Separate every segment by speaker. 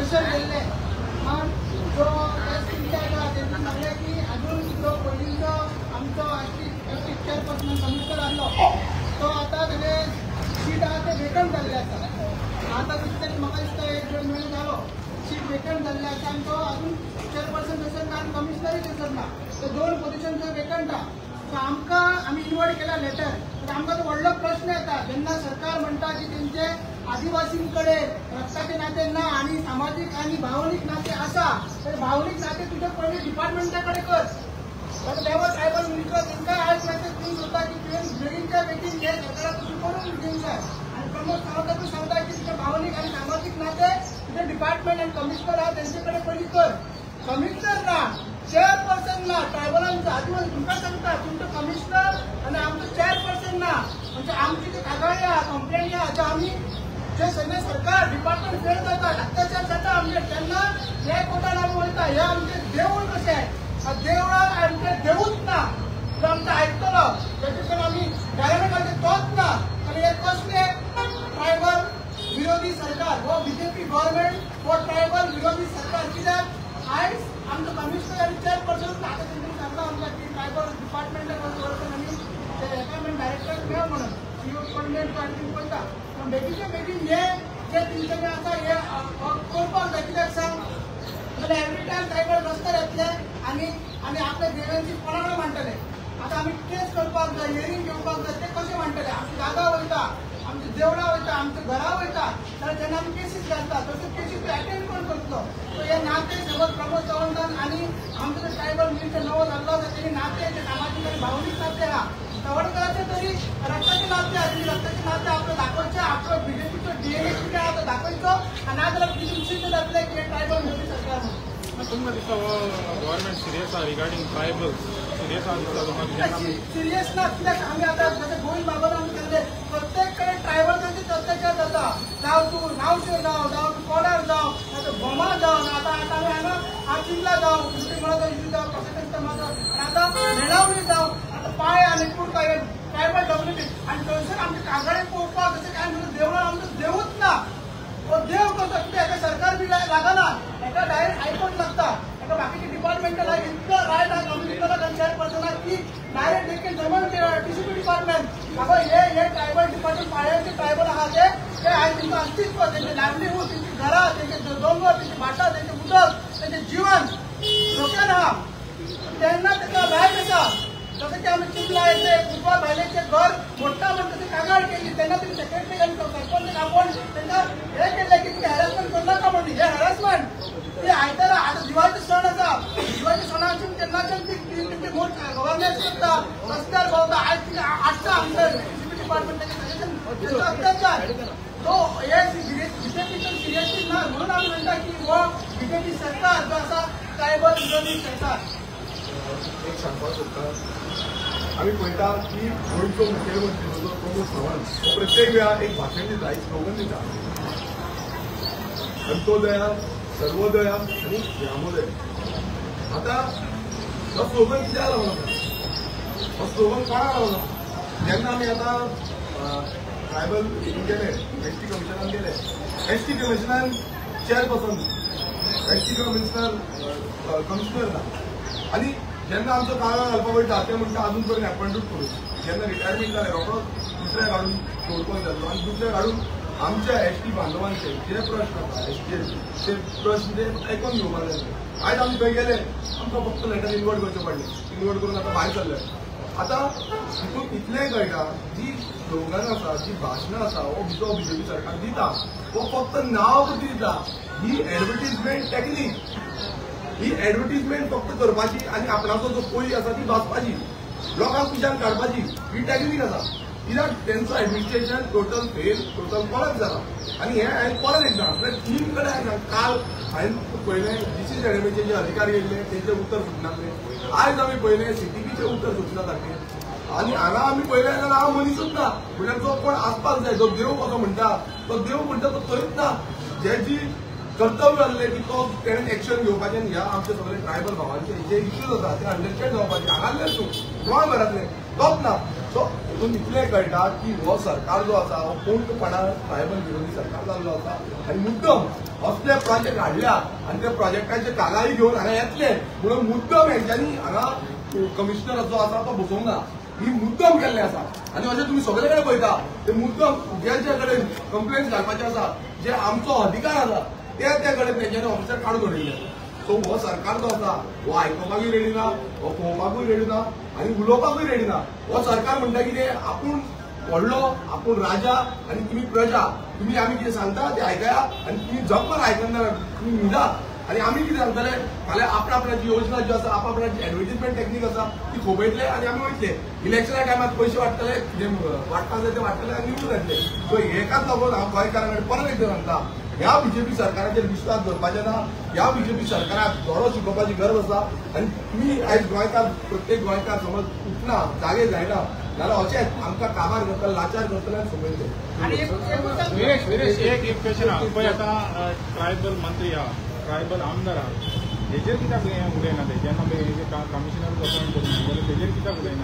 Speaker 1: थंयसर गेल्ले पण जो एस टीच्या आसा तेंणी सांगलें की अजून जो पयलींचो आमचो एस टी चेअरपर्सन कमिशनर आसलो तो आतां तेजे सीट आहा ते वेकंट जाल्ले आसा. आतां कितें तरी म्हाका दिसता 1-1.5 म्हयनो जालो सीट वेकंट जाल्ले आसा आनी तो अजून चेअरपर्सन थंयसर ना आनी कमिशनरूय थंयसर ना. ते 2 पोजिशन थंय वेकंट आहा. सो आमकां आमी इन्वर्ट केला लेटर. तर आमकां तो व्हडलो प्रश्न येता जेन्ना सरकार म्हणटा की तेंचे आदिवासीं कडेन रक्ताचे नाते ना आनी सामाजीक आनी भावनीक नाते आसा, तर भावनीक नाते तुज्या पयलीं डिपार्टमेंटा कडेन कर. आतां लेबर ट्रायबल मिनिस्टर तांकां आयज मेसेज दिवन सोदता की तुवें बेगीनच्या बेगीन हे सरकाराक तुमी करून दिवंक जाय. आनी प्रमोद सावंताकूय सांगता की तुजें भावनीक आनी सामाजीक नाते तुजें डिपार्टमेंट आनी कमिशनर आहा तेंचे कडेन पयलीं कर. कमिशनर ना, चेअरपर्सन ना, ट्रायबलांचो आदिवासी तुमकां सांगता तुमचो कमिशनर आनी आमचो चेअरपर्सन ना. म्हणजे आमची जी कागाळी आहा, कंप्लेनी आहा, ज्यो आमी जे सगळे सरकार डिपार्टमेंट फेल जाता, अत्याचार जाता आमचेर, तेन्ना हे कोर्टान आमी वयता. हे आमचें देवूळ कशें, देवळाक आमचें देवूच ना जो आमकां आयकतलो, तेजे कडेन आमी गाराणें घालचें तोच ना. आनी हे कसले ट्रायबल विरोधी सरकार, हो बीजेपी गव्हर्मेंट हो ट्रायबल विरोधी सरकार. कित्याक आयज आमचो कमिशनर आनी चेअरपर्सन आतां तेंच्यांनी सांगलां आमकां की ट्रायबल डिपार्टमेंटाक वचून आमी ते एपायमेंट डायरेक्टर मेळ म्हणून सीओ अपॉयंटमेंट आनी करता. पूण बेगीनच्या बेगीन हे जे तेंच्यांनी आसा हे करपाक जाय. कित्याक सांग जाल्यार एवरी टायम ट्रायबल रस्त्यार येतले आनी आनी आपले ग्रिव्हन्सीस कोणा कडेन मांडटले. आतां आमी केस करपाक जाय, हियरींग घेवपाक जाय, ते कशें मांडटले? आमची जागा वयता, आमची देवळां वयता, आमच्या घरां वयता, जाल्यार जेन्ना आमी केसीस घालता तसो केसीस एटेंड कोण करतलो? सो हे नाते समज प्रमोद सावंतान आनी आमचो जो ट्रायबल मिनिस्टर नवो जाल्लो आसा तेणी नाते जे सामाजीक आनी भावनीक नाते आहा, सावडकराचे तरी रक्ताचे नाते आहा, तेणी रक्ताचे नाते आपलो दाखोवचें, आपलो बीजेपीचो डीएनए कितें आहा तो दाखोवचो आनी नाजाल्यार तुमची जातलें की ट्रायबल विरोधी सरकार म्हणून.
Speaker 2: तुमकां दिसता हो गव्हर्मेंट सिरियस आहा रिगार्डींग ट्रायबल्स? सिरियस आहा दिसता तुमकां?
Speaker 1: सिरियस ना, कित्याक आमी आतां जशें गोविंद बाबान आमी सांगलें प्रत्येक कडेन ट्रायबल्सांचे अत्याचार जाता. जावं तूं नावशेर जावं, जावं तूं कोडार जावं, नातर भोमा जावं, आतां आतां आमी हांगा आचिंगला जावं, दुसरे इश्यू जावं, कशें माझो आनी आतां मेळावली जावं, आतां पाळे आनी कुडका हे ट्रायबल डॉमिनेटेड. आनी थंयसर आमचे कागाळे पळोवपाक जशें काय म्हणून देवळां आमचो देवूच ना. हो देव कसो कित्याक हेका सरकार बी लागना, हेका डायरेक्ट हायकोर्ट लागता, हेका बाकीचे डिपार्टमेंटाक इतलो रायट आहा कमिशनराक आनी चेअरपर्सनाक की direct they can summon TCP department. बाबा हे हे ट्रायबल डिपार्टमेंट पाळ्यांचे ट्रायबल आहा ते ते आयज तेंचो अस्तित्व, तेंचे लायवलीहूड, तेंची घरां, तेंचे दोंगर, तेंची भाटां, तेंचें उदक, तेंचें जिवन धोक्यान आहा. तेन्ना तेका रायट आसा. जशें की आमी चिंबला येते फुटबॉल भायलेचें घर मोडटा म्हण तशी कागाळ केली तेन्ना तेणी सेक्रेटरी आनी सरपंच आपोवन तेंकां हें केलें की तुमी हॅरासमेंट करनाका म्हणून. हें हॅरासमेंट ते आयतारा आतां दिवाळीचो सण आसा, दिवाळीच्या सणाची तेन्नाच्यान ती तेंचे मोड गव्हर्नन्स करता, रस्त्यार भोंवता. आयज तिका आडटा आमकां टीसीपी डिपार्टमेंट तेंचे तेंचो अत्याचार. तो हे बीजेपीचो सिरियसली ना म्हणून आमी म्हणटा की हो बीजेपी सरकार जो आसा ट्रायबल विरोधी सरकार.
Speaker 3: एक सांगपाक सोदता, आमी पळयता की गोंयचो मुखेलमंत्री जो प्रमोद सावंत हो प्रत्येक वेळा एक भाशण दिता, एक स्लोगन दिता, अंत्योदया, सर्वोदया आनी ग्रामोदय. आतां हो स्लोगन कित्याक लागलो? हो स्लोगन कोणाक लागलो? जेन्ना आमी आतां ट्रायबल हितून गेले, एस टी कमिशनान गेले, एस टी कमिशनान chairperson, S T commissioner commissioner ना. आनी जेन्ना आमचो कागाळ घालपाक वयता ते म्हणटा अजून पर्यंत एपॉयंटूच करूं. जेन्ना रिटायरमेंट जालें रोखडोच दुसऱ्याक हाडून दवरपाक जातलो आनी दुसऱ्याक हाडून आमच्या एस टी बांधवांचे जे प्रश्न आसा, एस टी ते प्रश्न ते आयकून घेवपाक जाय. आयज आमी थंय गेले, आमकां फक्त लेटर इन्वर्ट करचें पडलें, इन्वर्ट करून आतां भायर सरले. आतां हितून इतलें कळटा जी स्लोगन आसा, जी भाशणां आसा, हो जो बीजेपी सरकार दिता हो फक्त नांव पुरती दिता. ही एडवर्टीजमेंट टॅक्नीक, ही एडवर्टीजमेंट फक्त करपाची आनी आपणाचो जो कोळी आसा ती भाजपाची, लोकांक पिशान काडपाची ही टॅक्नीक आसा. कित्याक तेंचो एडमिनिस्ट्रेशन टोटल फेल, टोटल परत जाला. आनी हें हांवें परत एकदां म्हळ्यार 3 कडेन हांवें काल हांवें पळयलें डीसी एडमीचे जे अधिकारी येयल्ले तेंचें उत्तर सुटनासलें. आयज आमी पळयलें सीटीपीचें उत्तर सुटना सारकें. आनी हांगा आमी पळयलें जाल्यार हांव मनीसूच ना. म्हळ्यार जो कोण आसपाक जाय, जो देव कसो म्हणटा तो देव म्हणटा तो थंयच ना. जेजी कर्तव्य आसलें की तो तेणें एक्शन घेवपाचें आनी ह्या आमच्या सगळे ट्रायबल भावांचे जे इश्यूज आसा ते अंडरस्टँड जावपाचे. हांगासरलेच न्हू, गोंयभरांतले तोच ना. सो हेतून इतलें कळटा की हो सरकार जो आसा हो पूर्णपणान ट्रायबल विरोधी सरकार जाल्लो आसा आनी मुद्दम असले प्रोजेक्ट हाडल्या आनी त्या प्रोजेक्टाचे कागाळी घेवन हांगा येतले म्हणून मुद्दम हेंच्यांनी हांगा कमिशनर जो आसा तो बसोवंक ना, ही मुद्दम केल्लें आसा. आनी अशें तुमी सगळे कडेन पळयता ते मुद्दम फुग्यांच्या कडेन कंप्लेंट घालपाचे आसा, जे आमचो अधिकार आसा ते त्या कडेन तेंच्यांनी ऑफिसर काडून दवरिल्ले. सो हो सरकार जो आसा हो आयकुपाकूय रेडी ना, हो पळोवपाकूय रेडी ना आनी उलोवपाकूय रेडी ना. हो सरकार म्हणटा कितें, आपूण व्हडलो, आपूण राजा आनी तुमी प्रजा, तुमी आमी कितें सांगता तें आयकया आनी तुमी जगभर आयकना, तुमी न्हिदा आनी आमी कितें सांगतले फाल्यां आपणा आपणाची योजना जी आसा, आपणाची एडवर्टीजमेंट टेक्नीक आसा ती खोबयतले आनी आमी वयतले. इलेक्शना टायमार पयशे वाडटले, कितें वाडपाक जाय ते वाडटले आनी निवडून येतले. सो हेकाच लागून हांव गोंयकारां कडेन परत एकदां सांगता, ह्या बीजेपी सरकाराचेर विश्वास दवरपाचें ना, ह्या बीजेपी सरकाराक धडो शिकोवपाची गरज आसा. आनी तुमी आयज गोंयकार, प्रत्येक गोंयकार समज उठना, जागे जायना जाल्यार अशेंच आमकां काबार करतले, लाचार करतले आनी समजले.
Speaker 2: एक क्वेश्चन आहा, पळय आतां ट्रायबल मंत्री आहा, ट्रायबल आमदार आहा, हेजेर कित्याक हें उलयना ते? जेन्ना कमिशनर अपॉयंट करूंक ना जाल्यार तेजेर कित्याक उलयना?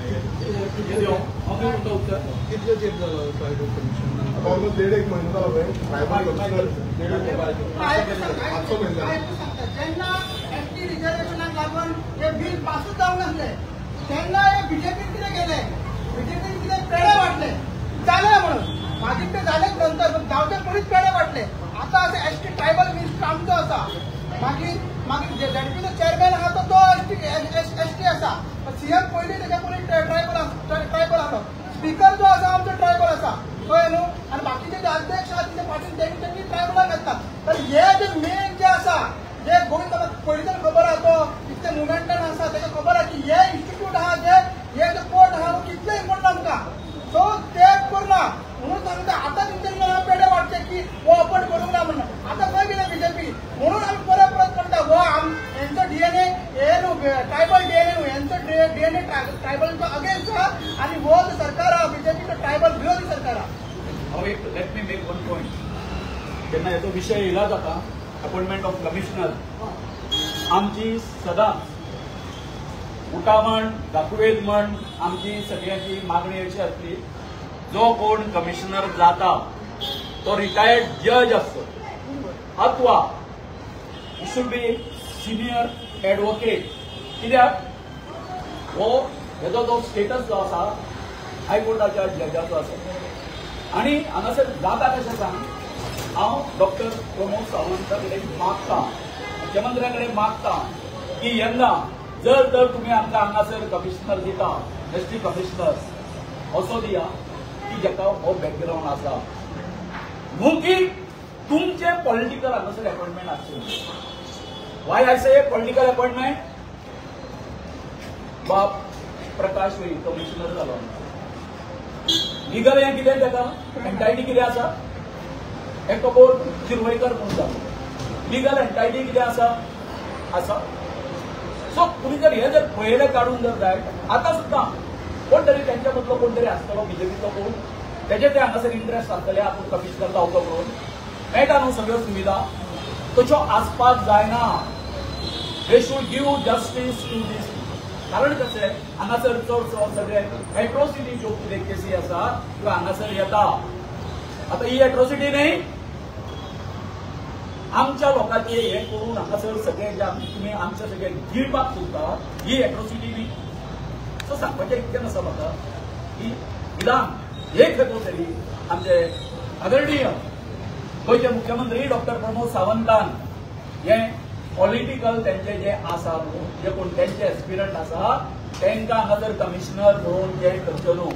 Speaker 1: कितलो तेंप जालो ट्रायबल कमिशन?
Speaker 3: ऑलमोस्ट देड एक म्हयनो जालो ट्रायबल कमिशनर, पांच म्हयनो.
Speaker 1: जेन्ना एसटी रिजर्वेशनाक लागून हे बील पासूच जावंक नासलें तेन्ना हे बीजेपीन कितें केलें, बीजेपीन कितें पेडे वांटले जालें म्हणून, मागीर ते जालेच नंतर जावचे पयलींच पेडे वांटले. आतां अशें एसटी ट्रायबल मिनिस्टर आमचो आसा, मागीर मागीर झेडपीचो चेअरमॅन आहा तो एसटी आसा, सीएम पयलीं तेच्या पयलीं ट्रायबल आसलो, स्पीकर जो आसा आमचो ट्रायबल आसा, कळ्ळें न्हू, आनी बाकीचे जे अध्यक्ष आसा तेजे फाटीन तेंची ट्रायबलाक घातला. तर हे जे मेन जे आसा, जे गोविंद पयलींच्यान खबर आहा, तो कितले मुवमेंटान आसा तेका खबर आहा की हे इन्स्टिट्यूट आहा, जे हे जे कोर्ट आहा कितले इम्पोर्टंट आमकां. सो ते करना म्हणून सांगता. आतां तेंच्यांनी पेडे वांटचे की हो अपॉयंट करूंक ना म्हणून. आतां खंय गेले बीजेपी? म्हणून आमी परत परत म्हणटा हो हेंचो डीएनए हे न्हू ट्रायबल डीएनए न्हू, हेंचो डीएनए ट्रायबलचो अगेन्स्ट आहा आनी हो जो सरकार आहा बीजेपीचो ट्रायबल विरोधी सरकार आहा.
Speaker 4: हांव एक let me make one point. जेन्ना हेचो विशय येयला जाता अपॉयंटमेंट ऑफ कमिशनर, आमची सदांच उठा म्हण दाखवेद म्हण आमची सगळ्यांची मागणी अशी आसली, जो कोण कमिशनर जाता तो रिटायर्ड जज आसतो अथवा should be senior advocate. कित्याक हो हेजो जो स्टेटस जो आसा हायकोर्टाच्या जजाचो आसा. आनी हांगासर जाता कशें सांग, हांव डॉक्टर प्रमोद सावंता कडेन मागता, मुख्यमंत्र्या कडेन मागता की यंदा जर तर तुमी आमकां हांगासर कमिशनर दिता, एसटी कमिशनर असो दिया की जाका हो बॅकग्रावंड आसा, न्हू की तुमचे पॉलिटिकल हांगासर अपॉयंटमेंट आसचे. Why I say political appointment? बाब प्रकाश वेळी कमिशनर जालो, लिगल हें कितें ताका एंटायटी कितें आसा, एकटो कोण शिरवयकर म्हणून जालो, लिगल एंटायटी कितें आसा आसा. सो तुमी जर हे जर पळयलें काडून जर जाय, आतां सुद्दां कोण तरी तेंच्या मदलो कोण तरी आसतलो बीजेपीचो कोण, तेजे ते हांगासर इंट्रस्ट आसतले आपूण कमिशनर जावचो म्हणून, मेळटा न्हू सगळ्यो सुविधा, तश्यो आसपाक जायना. They should give justice to this. कारण कशें हांगासर चडसो सगळे एट्रोसिटी ज्यो कितें केसी आसा त्यो हांगासर येता. आतां ही एट्रोसिटी न्ही, आमच्या लोकांचे हे करून हांगासर सगळे जे तुमी आमच्या सगळे गिळपाक सोदता ही एट्रोसिटी न्ही. सो सांगपाचें इतकें आसा म्हाका की निदान एक खेपो तरी आमचे आदरणीय गोंयचे मुख्यमंत्री डॉक्टर प्रमोद सावंतान हे पॉलिटिकल तेंचे जे आसा न्हू, जे कोण तेंचे एस्पिरंट आसा तेंकां हांगासर कमिशनर म्हणून जे करचें न्हू.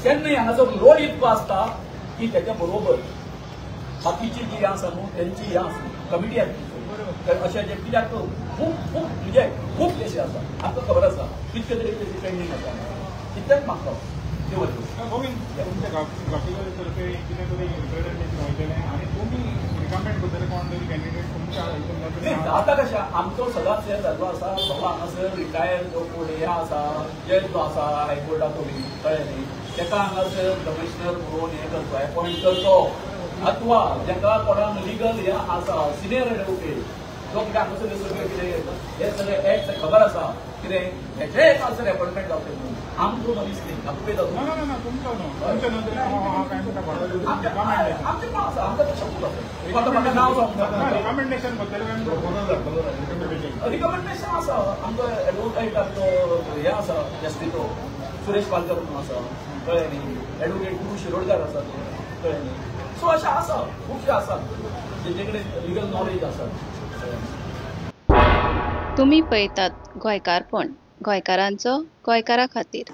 Speaker 4: तेन्ना हांगासर लोड इतको आसता की तेच्या बरोबर बाकीची जी आसा न्हू तेंची हें आसा कमिटी आसली अशें जे कित्याक खूब खूब म्हणजे खूब केसी आसा, आमकां खबर आसा कितके तरी केसी पेंडींग आसा, तितलेंच मागता.
Speaker 2: गोविंद, तुमच्या गांवचे तर्फे कितें तरी रिप्रेझेंटेशन वयतलें आनी तुमी रिकमेंड करतले कोण तरी कॅन्डिडेट तुमच्या हितून?
Speaker 4: जाता कशें आमचो सदांच हें जाल्लो आसा, बाबा हांगासर रिटायर्ड जो कोण हे आसा जज जो आसा हायकोर्टाचो बी कळ्ळें न्ही, तेका हांगासर कमिशनर म्हणून हें करचो, एपॉयंट करचो, अथवा जाका कोणाक लिगल हें आसा सिनियर एडवोकेट जो कितें हांगासर सगळें कितें हे सगळे एक्ट खबर आसा कितें हेजे आसर अपॉयंटमेंट जावचें म्हणून आमचो मनीस न्ही दाखयता.
Speaker 2: ना ना ना तुमचो न्हू, तुमच्या नदरेन हांव काय म्हणटा
Speaker 4: आमचें कोण आसा, आमकां तशें उलोवप आतां म्हाका नांव सांगता.
Speaker 2: रिकमेंडेशन बद्दल
Speaker 4: रिकमेंडेशन आसा आमचो एडवोकेट आमचो हें आसा एसटीचो सुरेश पालकर म्हणून आसा, कळ्ळें न्ही, एडवोकेट गुरू शिरोडकार आसा, कळ्ळें न्ही. सो अशें आसा खुबशे आसात जेचे कडेन लिगल नॉलेज आसा.
Speaker 5: तुमी पळयतात गोंयकारपण, गोंयकारांचो गोंयकारा खातीर.